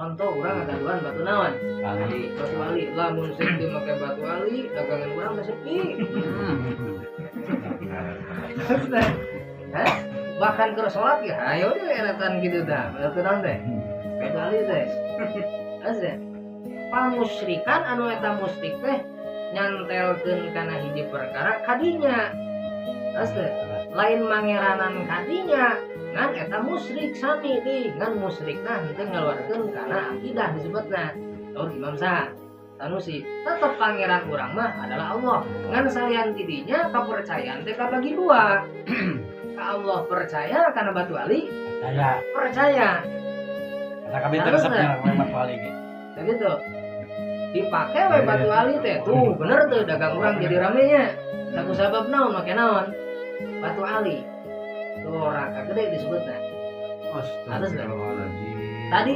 Contoh, urang ngagaduhan batu naon? Ali. Batu ali. Lamun sing teu make batu ali, dagangan urang teh sepi. Hah? Bahkan ke sholat ya, ayo deh eretan gitu dah. Batu naon teh? Batu ali teh. Asa. Pamusrikan anu eta musyrik teh nyantelkeun kana hiji perkara kadinya. Asa. Lain mangeranan kadinya, ngan eta musyrik sami di ngan musyrikna henteu ngaluarkeun kana akidah disebutna. Saur Imam Sa Sanusi, tetep pangeran urang mah adalah Allah. Ngan salian tidinya kepercayaan teh kabagi dua. Ka Allah percaya, kana batu ali Percaya. Percaya. Karena kami Harus teresep nggak? Yang batu ali gitu. Begitu. Dipake we batu ali teh tuh, bener tuh dagang urang jadi ramenya. Ku sabab naon? Make naon? Batu ali. Tuh, raka gede disebutna. Harus nggak? Astagfirullahaladzim. Tadi.